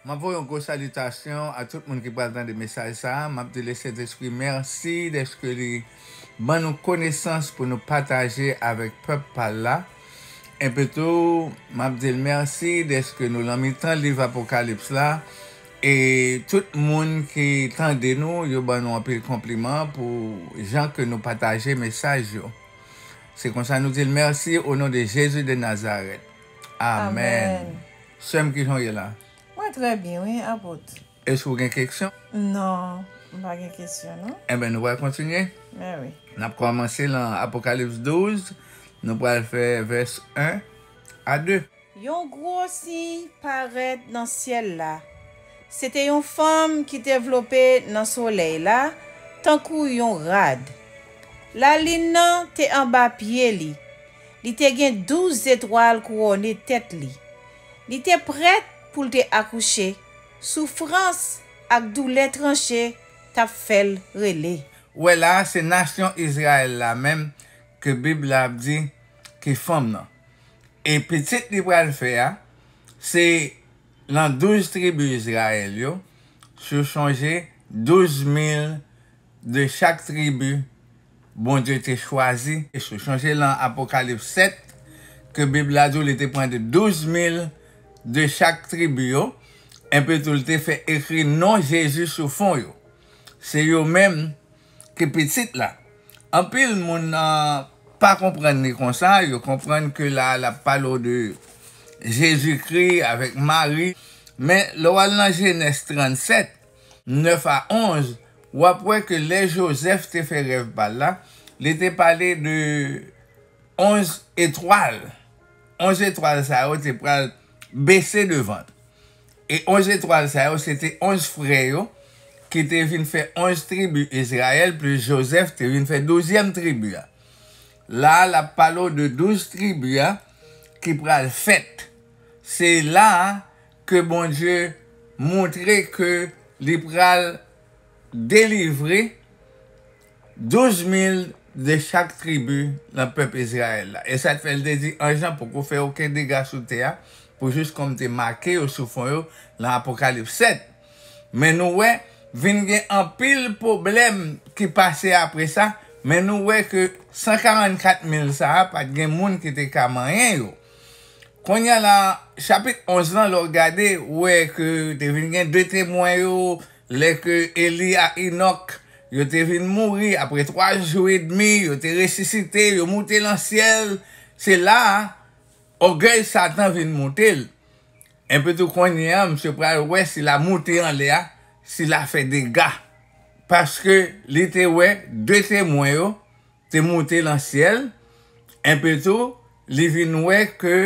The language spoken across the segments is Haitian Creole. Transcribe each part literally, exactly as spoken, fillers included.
M ap voye yon gwo salitasyon a tout moun ki pral tande mesaj sa a. M ap di Lesentespri mèsi dèske li ban nou konesans pou nou pataje avèk pèp pa l la. Epi tou, m ap di l mèsi dèske nou lan mitan liv Apokalips la. E tout moun ki tande nou, yo ban nou anpil konpliman pou jan ke nou pataje mesaj yo. Se konsa nou di l mèsi, o non de Jezi de Nazarèt. Amèn. Amèn. Sè m, kijan w ye la? Mwen trè byen, wi, Apot. Èske w gen keksyon? Non, m pa gen keksyon, non. Enben, nou pral kontinye. Men wi. N ap kòmanse lan Apokalips douz. Nou pral fè vès en a de. Yon gwo siy parèt nan syèl la. Se te yon fanm ki te vlope nan solèy la tankou yon rad. Lalin nan te anba pye li. Li te gen douz zetwal kouwone tèt li. Li te prèt pou l te akouche. Soufrans ak doulè tranche t ap fè l rele. Ou wè la, se nasyon Izrayèl la menm ke Bib la ap di ki fanm nan. E pitit li pral fè a, se lan douz tribi Izrayèl yo, si w chonje, douz mil de chak tribi Bondye te chwazi. E si w chonje lan Apokalips sèt, ke Bib la di w li te pran de douz mil de chak tribi yo, enpi tou li te fè ekri non Jezi sou fwon yo. Se yo menm ki pitit la. Anpil moun, ah, pa konprann li konsa, yo konprann ke la, l ap pale w de Jezikri avèk Mari. Men, lè w al nan Jenèz trannsèt, nèf a onz, w ap wè ke lè Jozèf te fè rèv pa l la, li te pale de onz etwal. Onz etwal sa yo te pral bese devan l. E onz etwal sa yo, se te onz frè yo ki te vin fè onz tribi Izrayèl, plis Jozèf te vin fè douzyèm tribi a. La, l ap pale w de douz tribi a ki pral fèt. Se la a ke Bondye montre ke li pral delivre douz mil de chak tribi nan pèp Izrayèl la. E sa k fè l te di anj lan poko fè okenn dega sou tè a, pou jis kòm te make yo sou fwon yo lan Apokalips sèt. Men nou wè, vin gen anpil pwoblèm ki pase apre sa, men nou wè ke san karannkat mil sa a, pa t gen moun ki te ka manyen yo. Kounye a la, chapit onz lan, lè w gade, ou wè ke te vin gen de temwen yo, lè ke Eli ak Enòk, yo te vin mouri, apre twa jou edmi, yo te resisite, yo moute lan syèl. Se la a, ògèy Satan vin moute l. Enpi tou kounye a, misye pral wè si l a moute anlè a, si l a fè dega. Paske li te wè de temwen yo, te moute lan syèl, enpi tou, li vin wè ke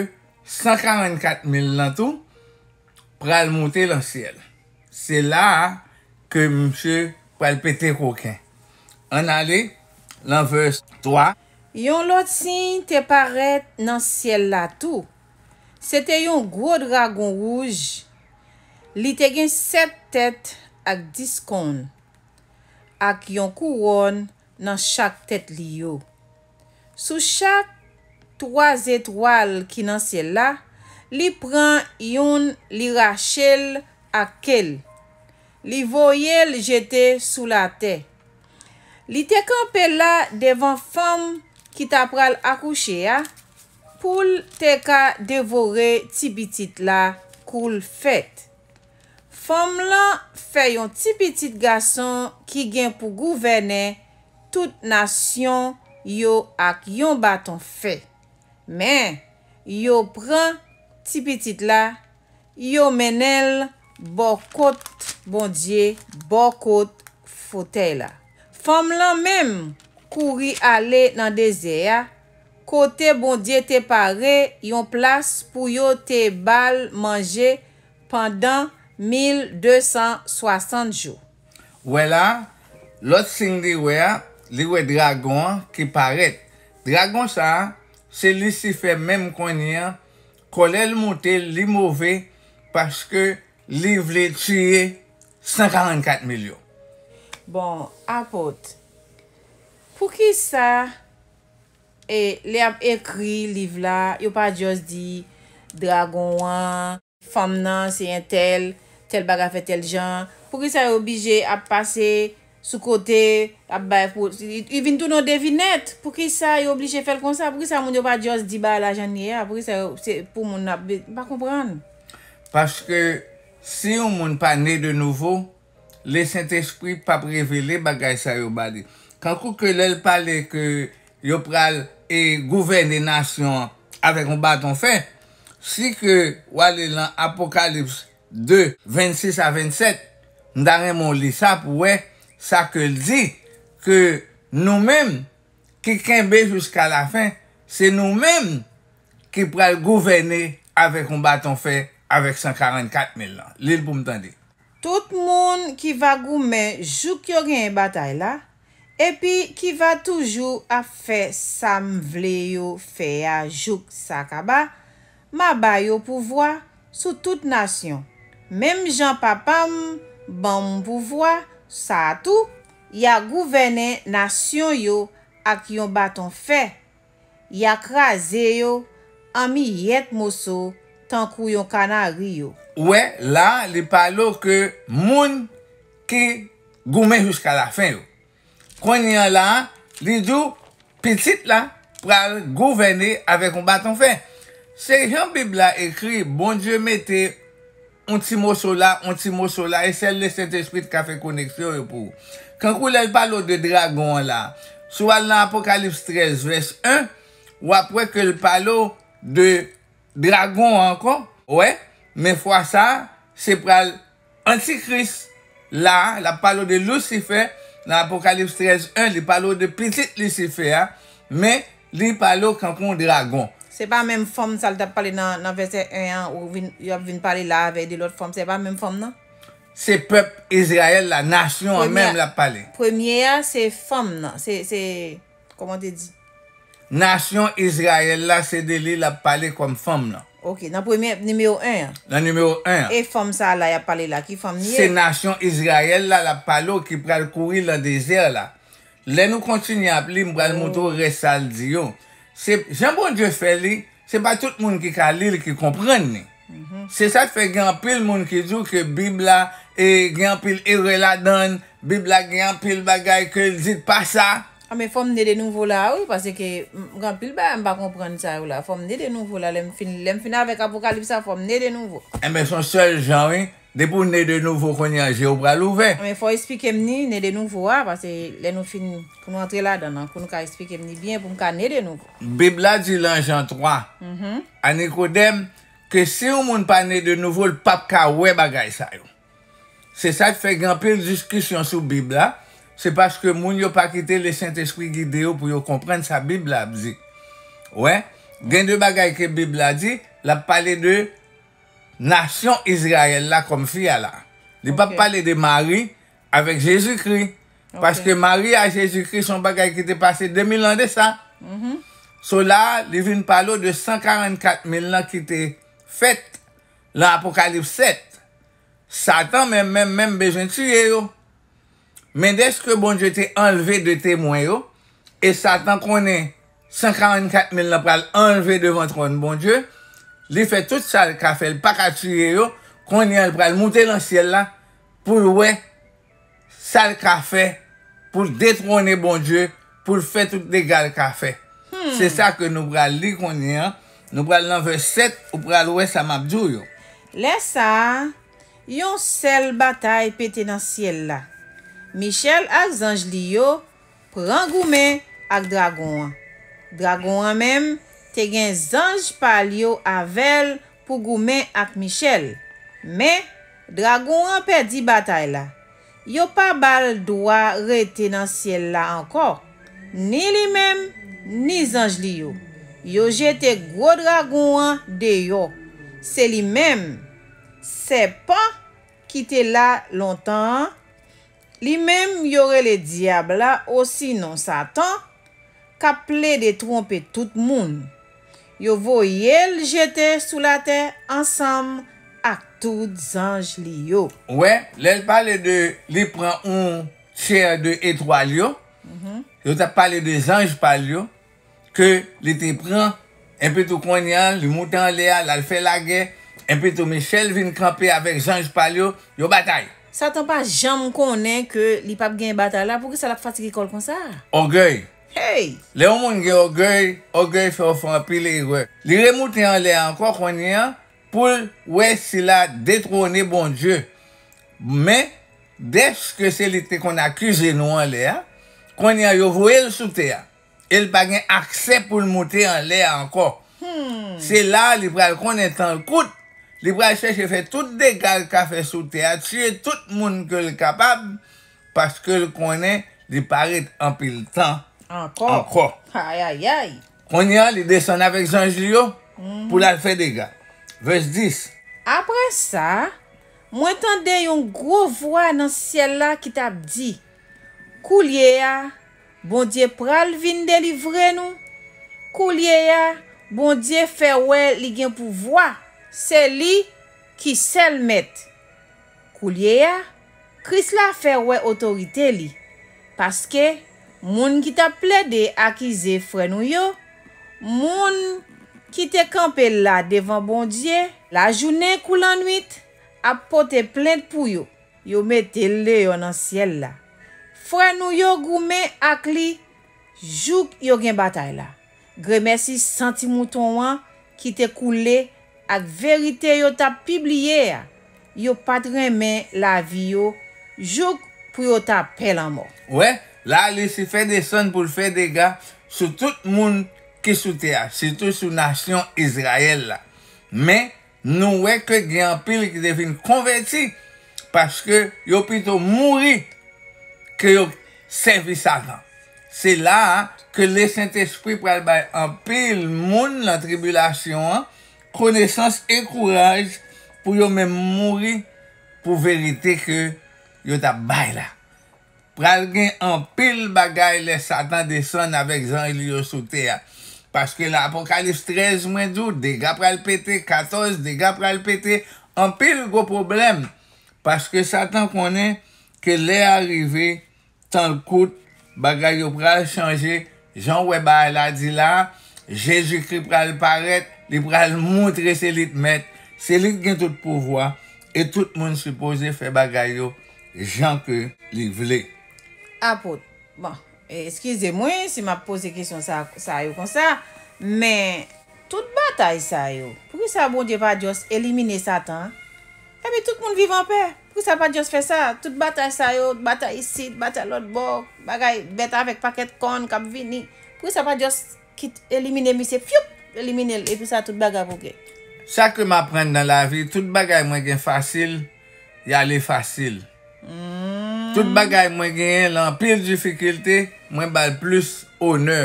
san karannkat mil lan tou pral moute lan syèl. Se la a ke misye pral pete koken. Ann ale lan vès twa. Yon lòt siy te parèt nan syèl la tou. Se te yon gwo dragon wouj. Li te gen sèt tèt ak dis kòn, ak yon kouwòn nan chak tèt li yo. Sou chak twa zetwal ki nan syèl la, li pran youn, li rache l ak ke l. Li voye l jete sou latè. Li te kanpe la devan fanm ki ta pral akouche a, pou l te ka devore ti pitit la kou l fèt. Fanm lan fè yon ti pitit gason ki gen pou gouvènen tout nasyon yo ak yon baton fè. Men, yo pran ti pitit la, yo mennen l bò kot Bondye, bò kot fotèy la. Fanm lan menm kouri ale nan dezè a, kote Bondye te pare yon plas pou yo te ba l manje pandan mil de san swasant jou. Wè la, lòt siy li wè a, li wè dragon an ki parèt. Dragon sa a, se Lisifè menm kounye a, kòlè l moute, li move, paske li vle tiye san karannkat mil yo. Bon, Apot, poukisa, e, lè y ap ekri liv la, yo pa just di dragon an, fanm nan se entèl, tèl bagay fè tèl jan. Poukisa yo oblije ap pase sou kote, ap bay pou, li, li vin tounen yon devinèt. Poukisa yo oblije fè l konsa? Poukisa moun yo pa just di bagay la jan l ye a? Poukisa yo, se pou moun ap, m pa konprann. Paske si yon moun pa ne de nouvo, Lesentespri p ap revele bagay sa yo ba li. Kankou ke lè l pale ke yo pral e gouvène nasyon an avèk yon baton fè, si ke w ale nan Apokalips de, vennsis a vennsèt, m ta renmen w li sa pou wè sa ke l di, ke nou menm ki kenbe jiska lafen, se nou menm ki pral gouvène avèk yon baton fè avèk san karannkat mil lan. Li l pou m tande. Tout moun ki va goumen jouk yo genyen batay la, epi ki va toujou ap fè sa m vle yo fè a jouk sa kaba, m a ba yo pouvwa sou tout nasyon. Menm jan Papa m ban m pouvwa sa a tou, y a gouvène nasyon yo ak yon baton fè. Y a kraze yo an miyèt moso tankou yon kanari yo. Ou wè, la a, li pale w ke moun ki goumen jiska lafen yo. Kounye a la a, li di w, pitit la pral gouvène avèk yon baton fè. Se jan Bib la ekri, Bondye mete yon ti moso la, yon ti moso la, e sèl Lesentespri t ka fè koneksyon yo pou ou. Kankou lè l pale w de dragon an la, si w al nan Apokalips trèz, vès en, w ap wè ke l pale w de dragon an ankò, wè, men fwa sa a, se pral Antikris la, l ap pale w de Lisifè, nan Apokalips trèz en, li pale w de pitit Lisifè a, men li pale w kankou yon dragon. Se pa menm fanm sa l t ap pale nan, nan vèsè en an, ou vin, y ap vin pale la avè de lòt fanm, se pa menm fanm nan? Se pèp Izrayèl la, nasyon an menm l ap pale. Premye a, se fanm nan, se, se, kòman te di? Nasyon Izrayèl la, se de li l ap pale kòm fanm nan. Ok, nan premye, nimewo en an. Nan nimewo en an. E fanm sa a la y ap pale la, ki fanm li ye? Se nasyon Izrayèl la l ap pale w ki pral kouri nan dezè la. Lè nou kontinye ap li, m pral montre w rès sa l di yo. Se jan Bondye fè li, se pa tout moun ki ka li l ki konprann li. Se sa k fè gen anpil moun ki di w ke Bib la e gen anpil erè ladan l, Bib la gen anpil bagay ke l di k pa sa. A men fò m ne de nouvo la a wi, paske m gen anpil bagay m pa konprann sa yo la. Fò m ne de nouvo la, lè m fin, lè m fin avèk Apokalips sa, fò m ne de nouvo. Enben se yon sèl jan wi. Depi w ne de nouvo kounye a, je w pral ouvè. Men fò w esplike m ni, ne de nouvo a, paske lè nou fin, pou nou antre ladan l, pou nou ka esplike m ni byen, pou m ka ne de nouvo. Bib la di lan Jan twa, a Nikodèm, ke si yon moun pa ne de nouvo, l p ap ka wè bagay sa yo. Se sa k fè gen anpil diskisyon sou Bib la, se paske moun yo pa kite Lesentespri gide yo pou yo konprann sa Bib la ap di. Wè, gen de bagay ke Bib la di, l ap pale de nasyon Izrayèl la kòm fi a la. Li p ap pale de Mari avèk Jezikri. Paske Mari a Jezikri se yon bagay ki te pase de mil an de sa. So la a, li vin pale w de san karannkat mil lan ki te fèt lan Apokalips sèt. Satan menm, menm, menm bezwen tiye yo. Men dèske Bondye te anlve de temwen yo, e Satan konnen san karannkat mil lan pral anlve devan twòn Bondye, li fè tout sa l ka fè, l pa ka tiye yo, kounye a l pral moute nan syèl la pou l wè sa l ka fè pou l detwone Bondye, pou l fè tout dega l ka fè. Se sa ke nou pral li kounye a. Nou pral nan vès sèt, ou pral wè sa m ap di w yo. Lè sa a, yon sèl batay pete nan syèl la. Michèl ak zanj li yo pran goumen ak dragon an. Dragon an menm te gen zanj pa l yo avè l pou goumen ak Michèl. Men, dragon an pèdi batay la. Yo pa ba l dwa rete nan syèl la ankò, ni li menm, ni zanj li yo. Yo jete gwo dragon an deyò. Se li menm, sèpan ki te la lontan an, li menm yo rele dyab la osinon Satan, k ap plede twonpe tout moun. Yo voye l jete sou latè ansanm ak tout zanj li yo. Ou wè, lè l pale de li pran yon tyè de etwal yo, yo t ap pale de zanj pa l yo, ke li te pran, epi tou kounye a, li moute anlè a, l al fè lagè, Epitou Michèl vin kanpe avèk zanj pa l yo, yo batay. Satan pa janm konnen ke li p ap genyen batay la, poukisa l ap fatige kò l konsa? Ògèy. Hey! Lè yon moun gen ògèy, ògèy fè w fè anpil erè. Li remoute anlè a ankò kounye a pou l wè si l a detwone Bondye. Men, dèske se li ki te konn akize nou anlè a, kounye a yo voye l sou tè a. E l pa gen aksè pou l moute anlè a ankò. Se la a li pral konnen tan l kout, li pral chèche fè tout dega l ka fè sou tè a, tiye tout moun ke l kapab, paske l konnen li pa ret anpil tan Ankò. ankò. Ayayay. Kounye a, li desann avèk zanj li yo pou l al fè dega. Vès dis. Apre sa, mwen tande yon gwo vwa nan syèl la ki t ap di, Koulye a, Bondye pral vin delivre nou. Koulye a, Bondye fè wè li gen pouvwa. Se li ki sèl mèt. Koulye a, Kris la fè wè otorite li, paske moun ki t ap plede akize frè nou yo, moun ki te kanpe la devan Bondye, lajounen kou lannwit, ap pote plent pou yo. Yo mete l deyò nan syèl la. Frè nou yo goumen ak li jouk yo gen batay la. Gremèsi san ti mouton an ki te koule ak verite yo t ap pibliye a, yo pa t renmen lavi yo jouk pou yo ta pè lanmò. Wè, la Lisifè desann pou l fè dega sou tout moun ki sou tè a, sitou sou nasyon Izrayèl la. Men, nou wè ke gen anpil ki te vin konvèti, paske yo pito mouri ke yo sèvi Satan. Se la a ke Lesentespri pral bay anpil moun nan tribilasyon an konesans e kouraj pou yo menm mouri pou verite ke yo t ap bay la. Pral gen anpil bagay lè Satan desann avèk zanj li yo sou tè a. Paske nan Apokalips trèz, mwen di w, dega pral pete, katòz, dega pral pete, anpil gwo pwoblèm. Paske Satan konnen ke lè a rive, tan l kout, bagay yo pral chanje. Jan w wè bagay la di la, Jezikri pral parèt, li pral montre se li k mèt, se li k gen tout pouvwa, e tout moun sipoze fè bagay yo jan ke li vle. Apot, bon, e, eskize mwen si m ap poze kesyon sa, sa yo konsa, men tout batay sa yo, poukisa Bondye pa just elimine Satan? Epi tout moun viv anpè. Poukisa l pa just fè sa? Tout batay sa yo, batay isit, batay lòt bò, bagay bèt avèk pakèt kòn k ap vini. Poukisa l pa just kit elimine misye, fyoup, elimine l, epi sa tout bagay ap oke. Sa ke m aprann nan lavi, tout bagay mwen gen fasil, y ale fasil. Tout bagay mwen genyen lan anpil difikilte, mwen ba l plis onè.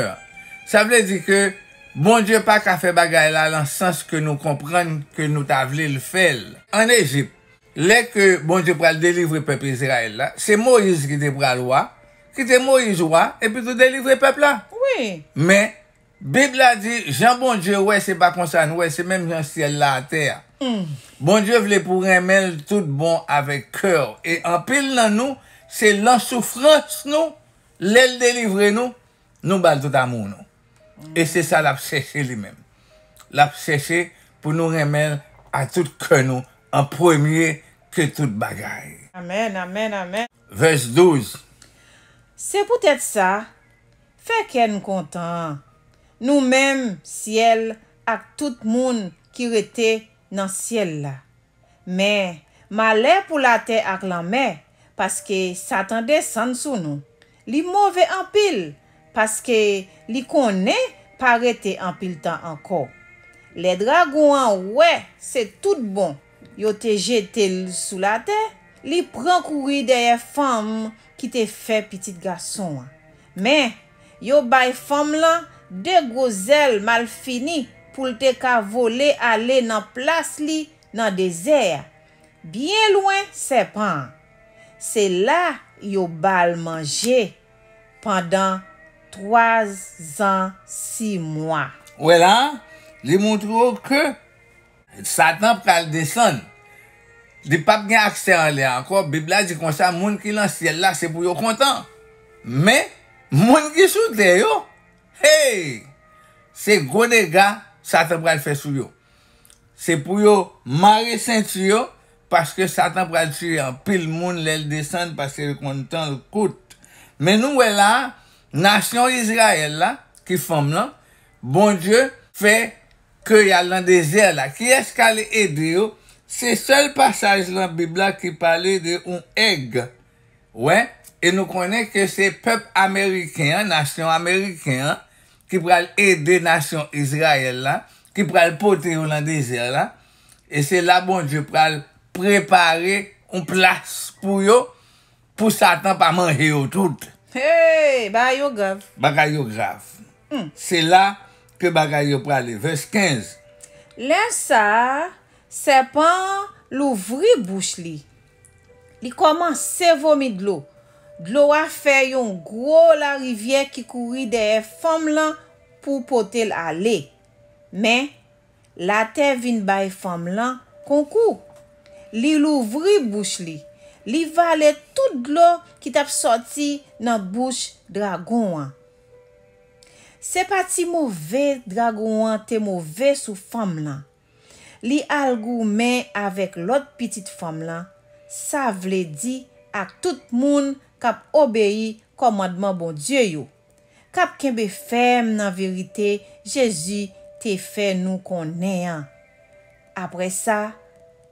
Sa vle di ke Bondye pa ka fè bagay la lan sans ke nou konprann ke nou ta vle l fè l. Ann Ejip, lè ke Bondye pral delivre pèp Izrayèl la, se Moyiz ki te pral wa, kite Moyiz wa, epi tou delivre pèp la. Wi. Men, Bib la di, jan Bondye wè, se pa konsa n wè, se menm jan syèl la atè a. Bondye vle pou w renmen l tout bon avèk kè w. E anpil nan nou, se lan soufrans nou, lè l delivre nou, nou ba l tout amou nou. E se sa l ap chèche li menm. L ap chèche pou nou renmen l a tout kè nou an premye ke tout bagay. Amèn, amèn, amèn. Vès douz. Se poutèt sa, fè kè n kontan, nou menm syèl ak tout moun ki rete nan syèl la. Men, malè pou latè ak lanmè, paske Satan desann sou nou. Li move anpil, paske li konnen pa rete anpil tan ankò. Lè dragon an wè se tout bon yo te jete l sou latè, li pran kouri dèyè fanm ki te fè pitit gason an. Men, yo bay fanm lan de gwo zèl malfini pou l te ka vole ale nan plas li nan dezè a, byen lwen sèpan an. Se la yo ba l manje pandan twa zan sis mwa. Wè la, li montre w ke Satan pral desann. Li p ap gen aksè anlè a ankò. Bib la di konsa, moun ki lan syèl la, se pou yo kontan. Men, moun ki sou tè yo, hey! Se gwo dega Satan pral fè sou yo. Se pou yo mare senti yo, paske Satan pral tiye anpil moun lè l desann, paske l konn tan l kout. Men nou wè la, nasyon Izrayèl la, ki fanm lan, Bondye fè ke y al nan dezè la. Kiyès k al ede yo? Se sèl pasaj nan Bib la ki pale de yon èg. Wè, e nou konnen ke se pèp ameriken an, nasyon ameriken an, ki pral ede nasyon Izrayèl la, ki pral pote yo nan dezè la. E se la Bondye pral prepare yon plas pou yo, pou Satan pa manje yo tout. Hey, bagay yo grav. Bagay yo grav. Hmm. Se la ke bagay yo prale. Vès kenz. Lè sa a, sèpan an louvri bouch li. Li kòmanse vomi dlo. Dlo a fè yon gwo larivyè ki kouri dèyè fanm lan pou pote l ale. Men, latè vin bay fanm lan konkou. Li louvri bouch li. Li vale tout dlo ki t ap sòti nan bouch dragon an. Se pa ti move dragon an te move sou fanm lan. Li al goumen avèk lòt pitit fanm lan, sa vle di ak tout moun k ap obeyi kòmandman Bondye yo, k ap kenbe fèm nan verite Jezi te fè nou konnen an. Apre sa,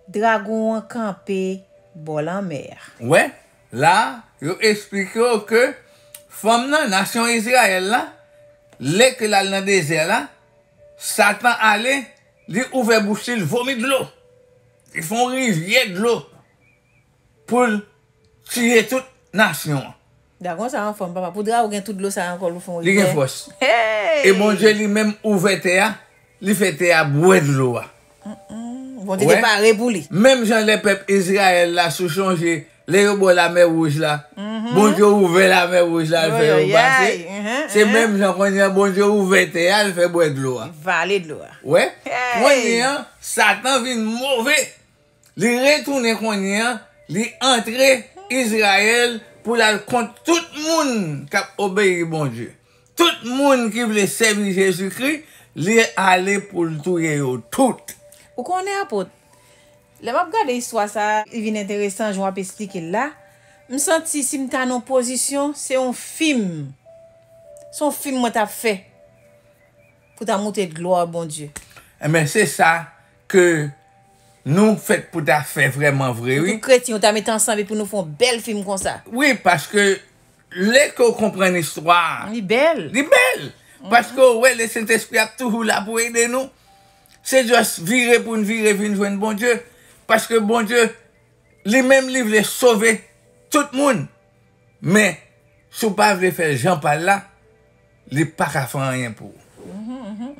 dragon an kanpe bò lanmè a. Wè, la, yo eksplike w ke fanm nan, nasyon Izrayèl la, lè ke l al nan dezè la, Satan ale, li ouvè bouch li, l vomi dlo. Li fè yon rivyè dlo pou l tiye tout nasyon an. Dragon sa anfòm, papa. Pou dragon gen tout dlo sa ankò, l fè yon rivyè. Li gen fòs. Hey! E Bondye li menm ouvè tè a, li fè tè a bwè dlo a. Bondye te pare pou li. Menm jan lè pèp Izrayèl la, si w chonje, lè yo bò Lamè Wouj la, Bondye ouvè Lamè Wouj la, l fè yo pase. Se menm jan kounye a, Bondye ouvè tè a, l fè bwè dlo a. Vale dlo a. Wè? Kounye a, Satan vin move. Li retounen kounye a, li antre Izrayèl pou l al kont tout moun k ap obeyi Bondye. Tout moun ki vle sèvi Jezikri, li ale pou l touye yo tout. Ou konnen, Apot, lè m ap gade istwa sa a, li vin enteresan jan w ap esplike l la. M santi si m ta nan yon pozisyon, se yon fim. Se yon fim mwen t ap fè pou ta montre glwa Bondye. Enben, se sa ke nou fèt pou ta fè vrèman vre, wi. Tout kretyen, yo ta mete ansanm epi nou fè yon bèl fim konsa. Wi, paske lè ke w konprann istwa a, li bèl. Li bèl. Paske w wè Lesentespri ap toujou la pou ede nou. Se just vire pou n vire vin jwenn Bondye. Paske Bondye, li menm, li vle sove tout moun. Men, si w pa vle fè jan pa l la, li pa ka fè anyen pou ou.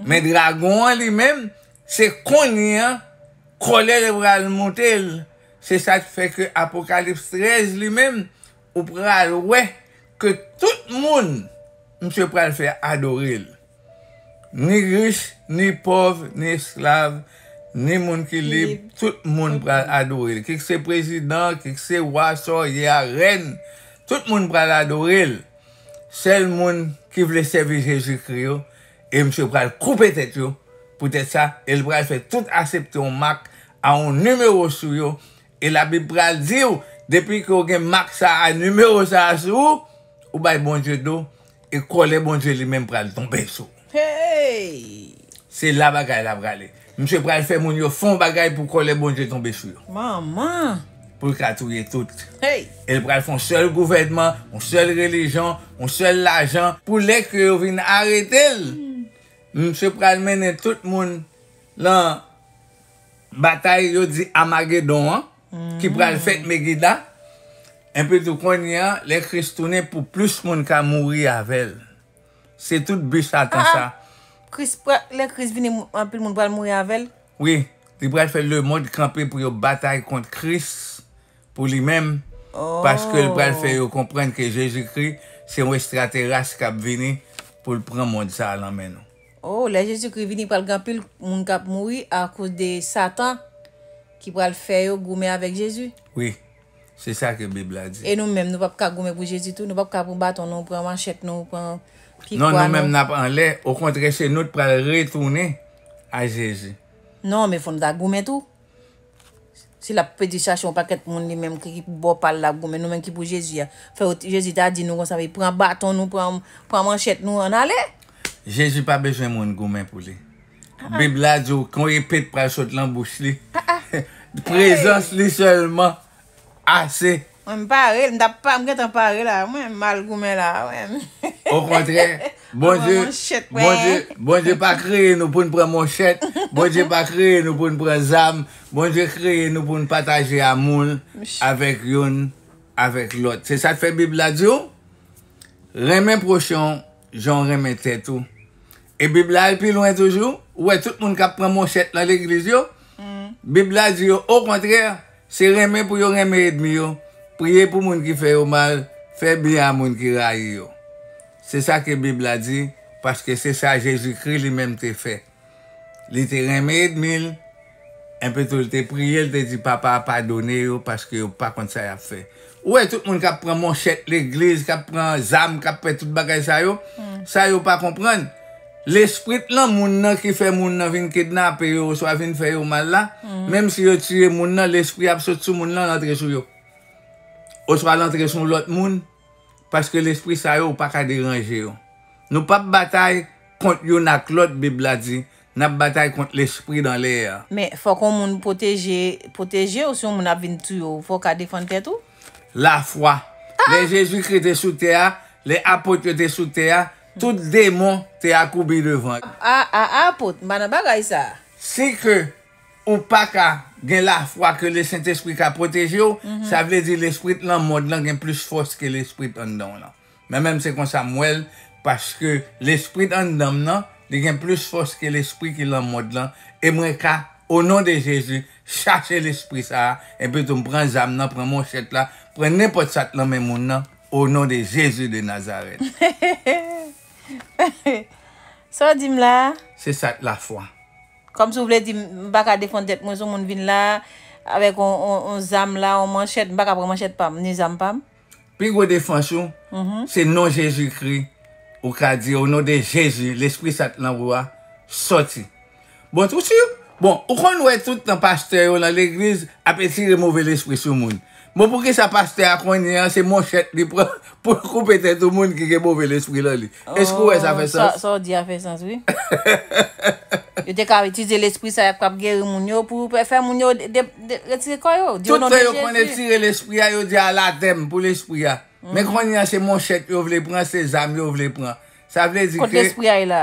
Men dragon an li menm, se kounye a kòlè l pral monte l. Se sa k fè ke Apokalips trèz li menm, ou pral wè ke tout moun misye pral fè adore l. Ni rich, ni pòv, ni esklav, ni moun ki lib, tout moun pral adore l. Kit se prezidan, kit se wa, sòyè a, rèn, tout moun pral adore l. Sèl moun ki vle sèvi Jezikri yo, e misye pral koupe tèt yo. Poutèt sa, e l pral fè tout asepte yon mak a yon nimewo sou yo. E Labib pral di w, depi ke w gen mak sa a, nimewo sa a sou ou, ou bay Bondye do, e kòlè Bondye li menm pral tonbe sou ou. Hey! Se la bagay la prale. Misye pral fè moun yo fè yon bagay pou kòlè Bondye tonbe sou yo. Manman! Pou l ka touye tout. Hey! E l pral fè yon sèl gouvènman, yon sèl relijyon, yon sèl lajan, pou lè ke yo vin arete l, misye pral mennen tout moun lan batay yo di Amagedon an, ki pral fèt Megida, enpi tou kounye a, lè Kris tounen pou plis moun ka mouri avè l. Se tout bi Satan sa. Kris, lè Kris vini, anpil moun pral mouri avè l? Wi, li pral fè lemonn kanpe pou yo batay kont Kris pou li menm, paske l pral fè yo konprann ke Jezikri se yon estrateras k ap vini pou l pran mond sa a lan men nou. Oh, lè Jezikri vini, pral gen anpil moun k ap mouri akoz de Satan ki pral fè yo goumen avèk Jezi. Wi, se sa ke Bib la di. E nou menm, nou p ap ka goumen pou Jezi tou? Nou p ap ka pran baton nou, pran manchèt nou, pran pikwa nou? Non, nou menm n ap anlè. Okontrè, se nou t pral retounen a Jezi. Non, men fò nou ta goumen tou. Si l ap pedi chache yon pakèt moun li menm ki, ki pou bò pa l l ap goumen, nou menm ki pou Jezi a. Fè yo, Jezi ta di nou konsa, men pran baton nou, pran, pran manchèt nou, ann ale. Jezi pa bezwen moun goumen pou li. Bib la di w, kon epe t pral sot lan bouch li. Prezans li sèlman ase. Mwen, m pare, m t ap pa, m gentan pare la, mwen, m al goumen la, mwen. Okontrè, Bondye, Bondye, Bondye pa kreye nou pou n pran monchèt. Bondye pa kreye nou pou n pran zam. Bondye kreye nou pou n pataje amou l avèk youn, avèk lòt. Se sa k fè Bib la di w, renmen pwochen w jan w renmen tèt ou. E Bib la al pi lwen toujou. Ou wè tout moun k ap pran monchèt nan legliz yo, Bib la di yo, okontrè, se renmen pou yo renmen ènmi yo, priye pou moun ki fè yo mal, fè byen a moun ki rayi yo. Se sa ke Bib la di, paske se sa Jezikri li menm te fè. Li te renmen ènmi l, enpi tou li te priye, li te di, Papa, padone yo, paske yo pa konn sa y ap fè. Ou wè tout moun k ap pran monchèt legliz, k ap pran zam, k ap fè tout bagay sa yo, sa yo pa konprann. Lespri t lan moun nan ki fè moun nan vin kidnape yo, oswa vin fè yo mal la, menm si yo tiye moun nan, lespri ap sot sou moun nan, l antre sou yo. Oswa l antre sou yon lòt moun, paske lespri sa yo, ou pa ka deranje yo. Nou p ap batay kont youn ak lòt, Bib la di, n ap batay kont lespri dan lè a. Men, fòk yon moun pwoteje, pwoteje w, si yon moun ap vin touye w, fò w ka defann tèt ou. Lafwa. Lè Jezikri te sou tè a, lè apot yo te sou tè a, tout demon te akoubi devan. A, a, apot, m pa nan bagay sa. Si ke ou pa ka gen lafwa ke Lesentespri ka pwoteje w, sa vle di lespri t lan mond lan gen plis fòs ke lespri t anndan w lan. Mwen menm se konsa m wè l, paske lespri t anndan m nan, li gen plis fòs ke lespri ki lan mond lan, e mwen ka, o non de Jezi, chache lespri sa a, epi tou m pran zam nan, pran monchèt la, pran nenpòt sa k lan men moun nan, o non de Jezi de Nazarèt. Sa w di m la a? Se sa k lafwa. Kòmsi w vle di m, m pa ka defann tèt mwen, si yon moun vin la avèk on, on, on zam la, on manchèt, m pa ka pran manchèt pa m, ni zam pa m. Pi gwo defans ou, se non Jezikri. Ou ka di, o non de Jezi, lespri sat lan ou a, sòti. Bon, tou si, bon, ou konn wè tout tan pastè yo lan legliz ap etire move lespri sou moun. Bon, poukisa pastè a kounye a se monchèt li pran pou l koupe tèt yon moun ki gen move lespri lan li? Èske w wè sa fè sans? Sa w di a fè sans, wi. Yo te ka itilize lespri sa y ap, k ap geri moun yo pou fè moun yo de, de, de, retire kò yo. Di o non de Jezi. Tout tan yo konn etire lespri a, yo di alatèm pou lespri a. Men kounye a se monchèt yo vle pran, se zam yo vle pran. Sa vle di ke... Kot lespri a ye la?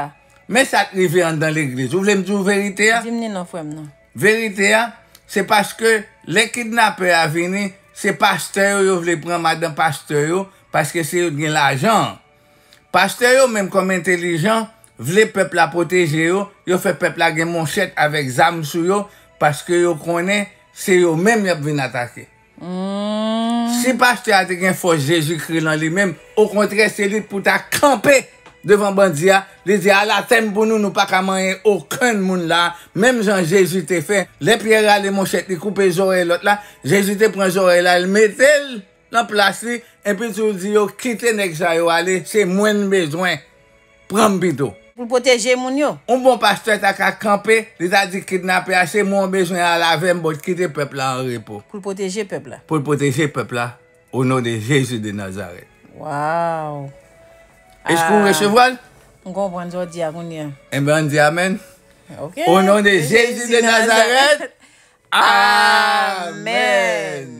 Men sa k rive anndan legliz. Ou vle m di w verite a? Di m ni non, frè m, non. Verite a, se paske lè kidnapè a vini, se pastè yo, yo vle pran madan pastè yo, paske se yo t gen lajan an. Pastè yo menm kòm entelijan, vle pèp la pwoteje yo, yo fè pèp la gen monchèt avèk zam sou yo, paske yo konnen se yo menm y ap vin atake. Si pastè a te gen fòs Jezikri lan li menm, okontrè, se li pou ta kanpe devan bandi a, li di, alatèm pou nou, nou pa ka manyen okenn moun la, menm jan Jezi te fè. Lè Pyè rale monchèt li koupe zòrèy lòt la, Jezi te pran zòrèy la, l mete l lan plas li, epi tou l di yo, kite nèg sa yo ale, se mwen n bezwen. Pran m pito. Pou l pwoteje moun yo. Yon bon pastè ta ka kanpe, li ta di kidnapè a, se mwen w bezwen, al avè m, bon, kite pèp la an repo. Pou l pwoteje pèp la. Pou l pwoteje pèp la, o non de Jezi de Nazarèt. Waw. Èske w resevwa l? M konprann sa w di a kounye a. Enben, ann di amèn. Ok. O non de Jezi de Nazarèt. Amèn.